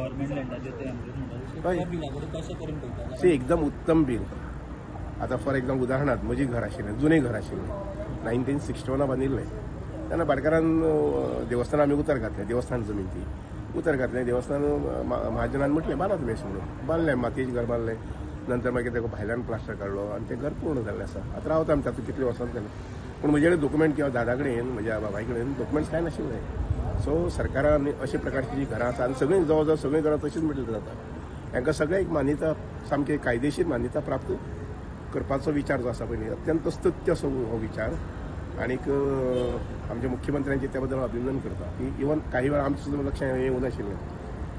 Government लँडाचेर ते encroachment हय. त्या बिला कडेन कशें तरेन पळयता? सी, एकदम उत्तम बील. आतां फॉर एक्झाम्पल, उदाहरणार्थ, म्हजी घर आशिल्लें, जुनें घर आशिल्लें, 1961 बांदिल्लें. तेन्ना भाटकारान देवस्थान आमी उतर घातलें, देवस्थान जमीन ती उतर घातलें. देवस्थान महाजनान म्हटलें, बांदात तुमी अशें म्हणून. बांदलें, मातयेचें घर बांदलें. नंतर मागीर तेका भायल्यान प्लास्टर काडलो आनी तें घर पूर्ण जाल्लें आसा. आतां रावता आमी तातूंत कितले वर्सां जालीं, पूण म्हजे कडेन डॉक्युमेंट किंवा दादा कडेन, म्हज्या बाबाय कडेन डॉक्युमेंट्स कांय नाशिल्ले. सो सरकारान अशे प्रकारची जी घरां आसा आनी सगळीं, जवळ जवळ सगळीं घरां तशीच म्हटल्यार जाता, हांकां सगळें एक मान्यता, सामकी कायदेशीर मान्यता प्राप्त करपाचो विचार जो आसा पळय, अत्यंत स्तुत्य असो हो विचार. आनीक आमच्या मुख्यमंत्र्यांचे त्या बद्दल अभिनंदन करता की इवन काही वेळा आमच्या सुद्दां लक्षात हें येवं नाशिल्लें,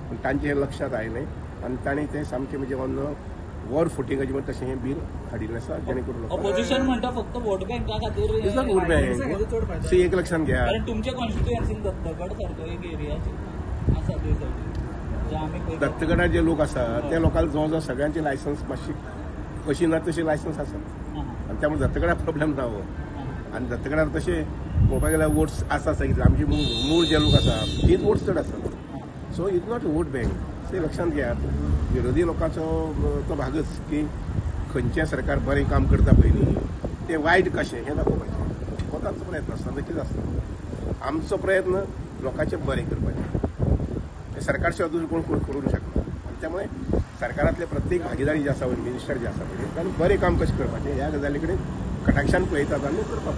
पूण तांचें हें लक्षात आयलें आनी तांणी तें सामकें म्हणजे ऑन वॉर फुटिंगाचें म्हणटा तशें हें बील हाडिल्लें आसा, जेणे करून ऑपोजिशन म्हणटा फक्त वोट बँका खातीर. It's not vote bank. See, एक लक्षात घ्या. कारण तुमच्या कॉन्स्टिट्युएन्सीन दत्तगड सारको एक एरिया आसा थंय सायडीन जे आमी पळयता. दत्तगडार जे लोक आसा त्या लोकांक जवळ जवळ सगळ्यांचे लायसन्स मातशी कशी ना तशी लायसन्स आसात आनी त्यामुळे दत्तगडार प्रॉब्लेम ना हो. आनी दत्तगडार तशें पळोवपाक गेल्यार वोट्स आसा कितें आमचे मूळ जे लोक आसा तीच वोट्स चड आसात. So it's not vote bank. ते लक्षांत घेयात, विरोधी लोकांचो तो भागच की खंयचें सरकार बरें काम करता पळय न्ही, तें वायट कशें हें दाखोवपाचें, हो तांचो प्रयत्न आसता. नक्कीच आसता आमचो प्रयत्न लोकांचें बरें करपाचें. हें सरकार शिवाय दुसरें कोण कोण करूंक शकना आनी त्यामुळे सरकारांतले प्रत्येक भागीदारी जे आसा, मिनिस्टर जे आसा पळय, तांणी बरें काम कशें करपाचें ह्या गजाली कडेन कटाक्षान पळयतात आनी करपाक.